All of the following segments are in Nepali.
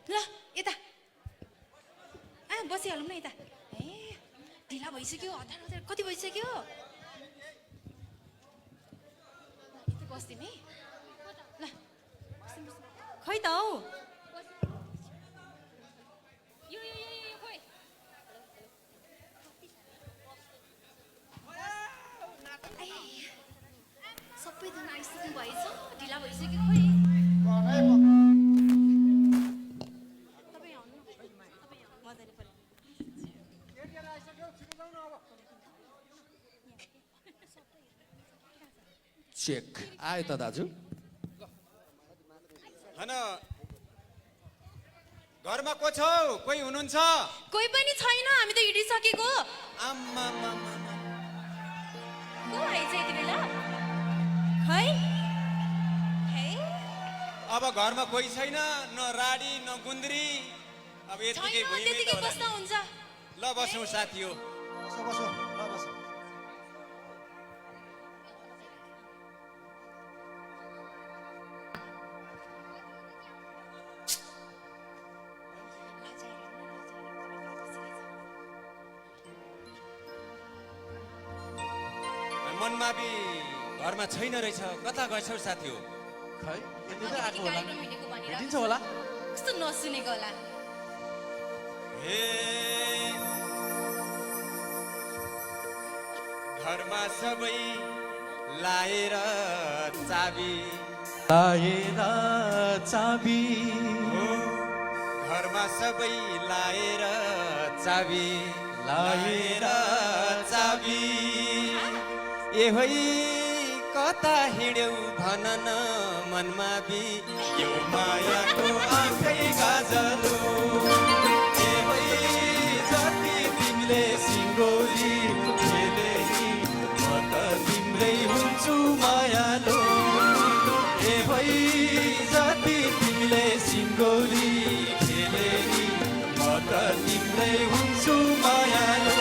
ल यता बसिहालौँ न यता ए ढिला भइसक्यो हतार हतार कति भइसक्यो यता बस्दिने ल खै त हौ सबैजना आइसक्नु भएछ ढिला भइसक्यो खोइ चेक आयो त दाजु हैन घरमा को छौ कोही हुनुहुन्छ कोही पनि छैन हामी त हिँडिसकेको आम्मा को आइज यति बेला खै हे अब घरमा कोही छैन न राडी न गुन्द्री अब यतिकै छैन भुइँमै त्यतिकै त होला बस्दा हुन्छ ल बसौँ साथी हो बसो बसो ल बसो मनमावि घरमा छैन रहेछ कता गएछौ साथी हो खै यति त आएको होला गाइरो हिँडेको भनेर भेटिन्छ होला कस्तो नसुनेको होला हे घरमा सबै लाएर चाबी लाएर चाबी हो घरमा सबै लाएर चाबी लाएर चाबी ए होइ कता हिँड्यौ भन न मनमावि यो मायाको आँखै गाजलो ए होइ जति तिमीले सिङ्गोली खेले नि म त तिम्रै हुन्छु मायालो ए होइ जति तिमीले सिङ्गोली खेले नि म त तिम्रै हुन्छु मायालो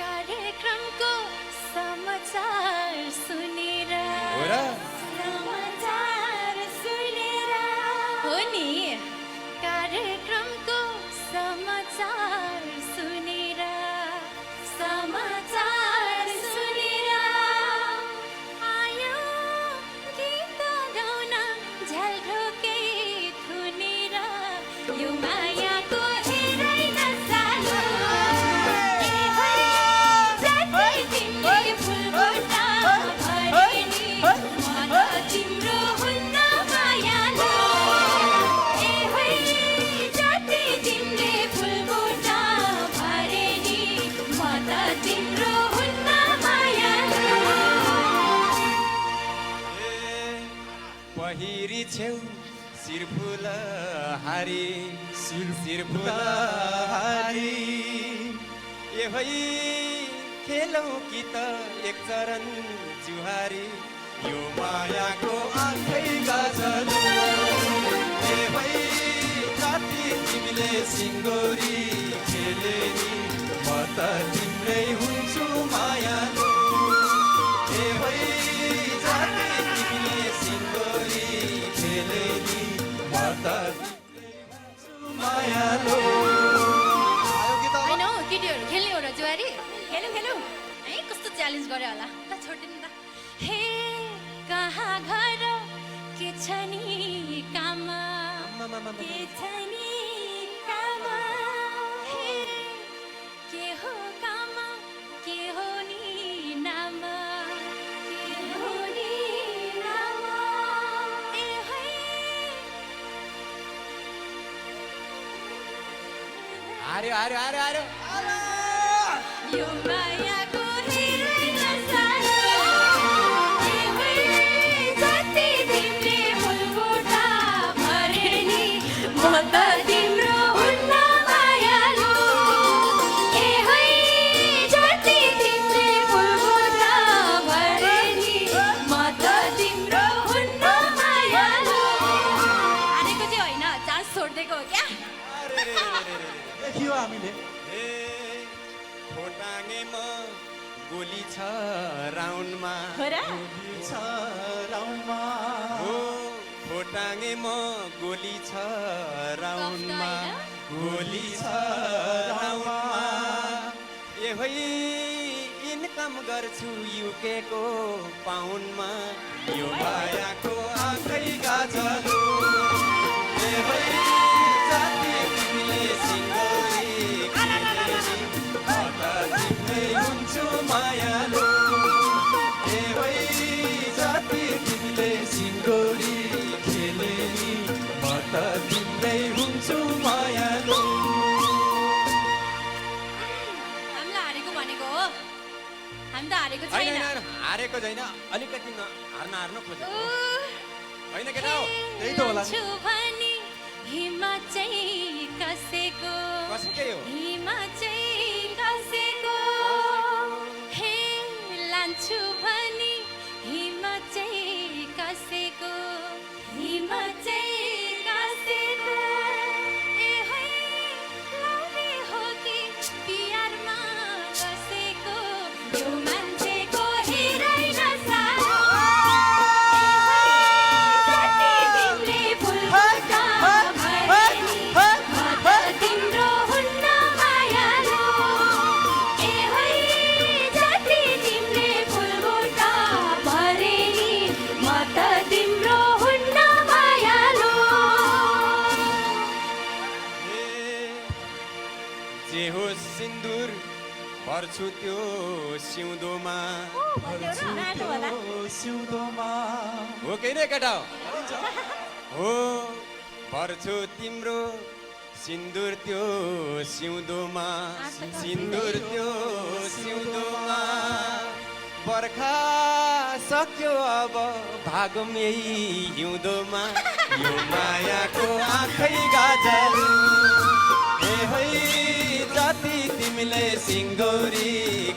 कार्यक्रमको समाचार सुनेर हो र समाचार सुनेर हो नि कार्यक्रमको समाचार सुनेर समाचार सुनेर आयो गीत गाउन झ्यालढोकै थुनेर यो मायाको हेरै नचालो ए होइ जति तिमीले फुलबुट्टा भरे नि म त तिम्रो हुन्न मायालो ए होइ जति तिमीले फुलबुट्टा भरे नि म त तिम्रो हुन्न मायालो पहिरी छेउ सिरफुल हारी सिरफुल हारी ए भई खेलौ कि त एक चरण जुहारी यो मायाको आँखै गाजलो ए भई जति तिमीले सिङ्गोरी खेले नि म त तिम्रै हुन्छु मायालो ए भई जति तिमीले सिङ्गोरी खेले नि म त तिम्रै हुन्छु मायालो आयो कि त होइन हौ केटीहरू खेल्ने हो र जुवारी खेलौँ खेलौँ है कस्तो च्यालेन्ज गरे होला ल छोडिदिनु त हे कहाँ घर के छ नि काम के छ नि काम हे के हो काम के हो नि नाम के हो नि नाम ए है हार्यो हार्यो हार्यो हार्यो यो मायाको हेरै नचालो ए होइ जति तिमीले फुलबुट्टा भरे नि म त तिम्रो हुन्न मायालो ए होइ जति तिमीले फुलबुट्टा भरे नि म त तिम्रो हुन्न मायालो हारेको चाहिँ होइन चान्स छोडिदिएको हो क्या देखियो हामीले हे खोटाङेमा गोली छ राउन्डमा हो र छ राउन्डमा हो टाङे म गोली छ राउन्डमा कफ्ता गोली छ राउन्डमा ए होइ इन्कम गर्छु युके को पाउन्डमा यो मायाको आँखै गाजलो ए होइ जति तिमीले सिङ्गोरी खेलेनी म त तिम्रै हुन्छु मायालु ए होइ जति तिमीले सिङ्गोरी खेलेनी म त तिम्रै हुन्छु मायालु हामीलाई हारेको भनेको हो हामी त हारेको होइन छैन होइन हारेको छैन अलिकति हार्न खोजेको हो। होइन केटा हो त्यही त होला नि। छु भनी हिम्मत चाहिँ कसैको कसैकै हो हिम्मत चाहिँ कसैको हे लान्छु भनी हिम्मत चाहिँ कसैको हिम्मत चाहिँ कसैको ए है लाउने हो कि प्यारमा कसैको यो मान्छेको हेरै नसारो ए है जति तिमीले फुलबोटा भरेनी म त तिम्रो हुन्न मायालु ए है जति तिमीले फुलबोटा भरेनी म त तिम्रो हुन्न मायालु ए, जे होस् सिन्दुर भर्छु त्यो सिउँदोमा त्यो सिउँदोमा हो कि नै केटा हो भर्छु तिम्रो सिन्दुर त्यो सिउँदोमा सिन्दुर त्यो सिउँदोमा बर्खा सक्यो अब भागौँ यही हिउँदोमा यो मायाको आँखै गाजल ए है जति तिमीले सिङ्गोरी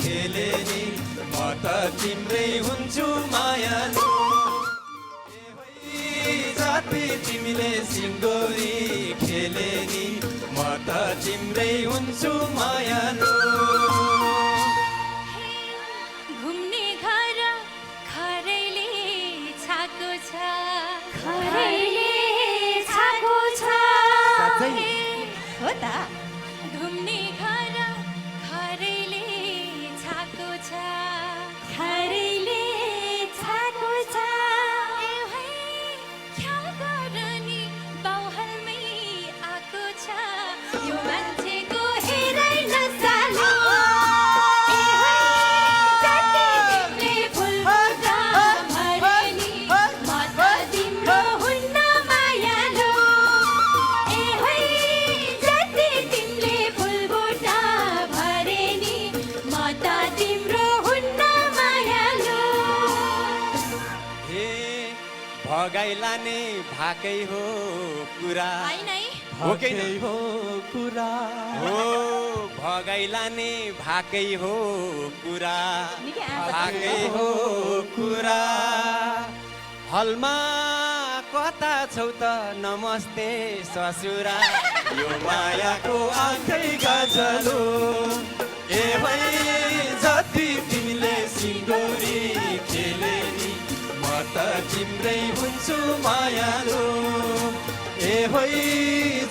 खेलेनी म त तिम्रै हुन्छु मायालु ए है जति तिमीले सिङ्गोरी खेलेनी म त तिम्रै हुन्छु मायालु घुम्ने घर खरैले छाको छ खरैले छाको छ साँच्चै? हो त घुम्ने घर खरैले छाको छ खरैले छाको छ ए है ख्याल गर नि बाउहलमै आएको छ यो मान्छेको हेरै नसालो ए है जति तिमीले फुलबोटा भरेनी म त तिम्रो हुन्न मायालु ए है जति तिमीले फुलबोटा भरेनी म त तिम्रो हुन्न मायालु हे भगाइ लाने भाकै हो कुरा होइन है हो कि भाकै हो कुरा हो भगाइ लाने भाकै हो कुरा भाकै हो कुरा हलमा कता छौ त नमस्ते ससुरा यो मायाको आँखै गाजलो ए भाइ जति तिमीले सिङ्गोरी खेलेनी म त तिम्रै हुन्छु मायालु ए होइ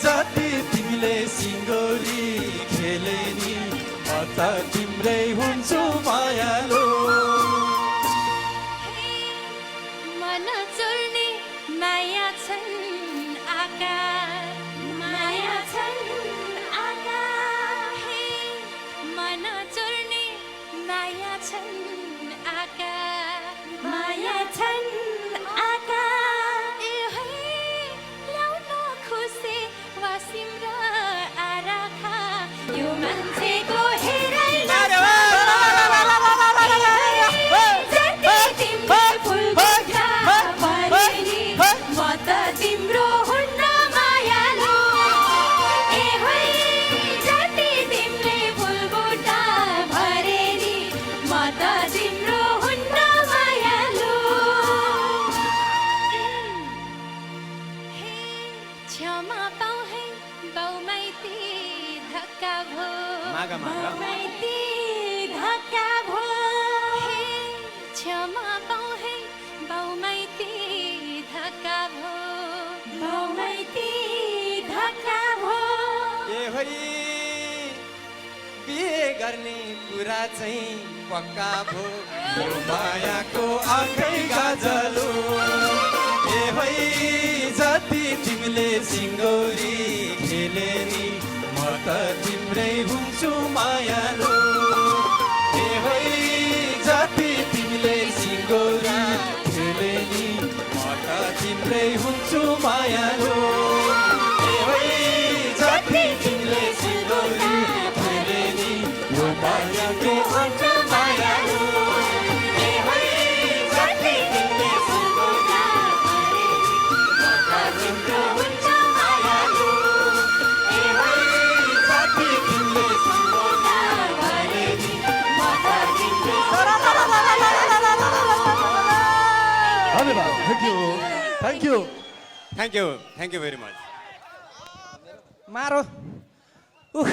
जति तिमीले सिङ्गोरी खेलेनी म त तिम्रै हुन्छु मायालु मन चोर्ने माया छन् आकार माया छन् आकार हे मन चोर्ने माया छन् आकार माया छन् आकार ए है ल्याउन खुसी वासिम र आराखा यो मान्छेको हेरै जति तिम्रो फुलबोटा भरेनी म त तिम्रो हुन्न मायालु ए है जति तिमीले फुलबोटा भरेनी म त तिम्रो हुन्न मायालु हे क्षमा पाऊ है बाउमाइती धक्का भो मागा, मागा। बाउमाइती धक्का भो हे क्षमा पाऊ है बाउमाइती धक्का भो भई बिहे गर्ने कुरा चाहिँ पक्का भो मायाको आँखै गाजलो ए भई जति तिमीले सिङ्गौरी खेले नि म त तिम्रै हुन्छु मायालो ए भई जति तिमीले सिङ्गौरी खेले नि म त तिम्रै हुन्छु मायालो ए भई जति तिमीले सिङ्गौरी खेले नि यो मायाको आँखा धन्यवाद thank you thank you very much मारो उह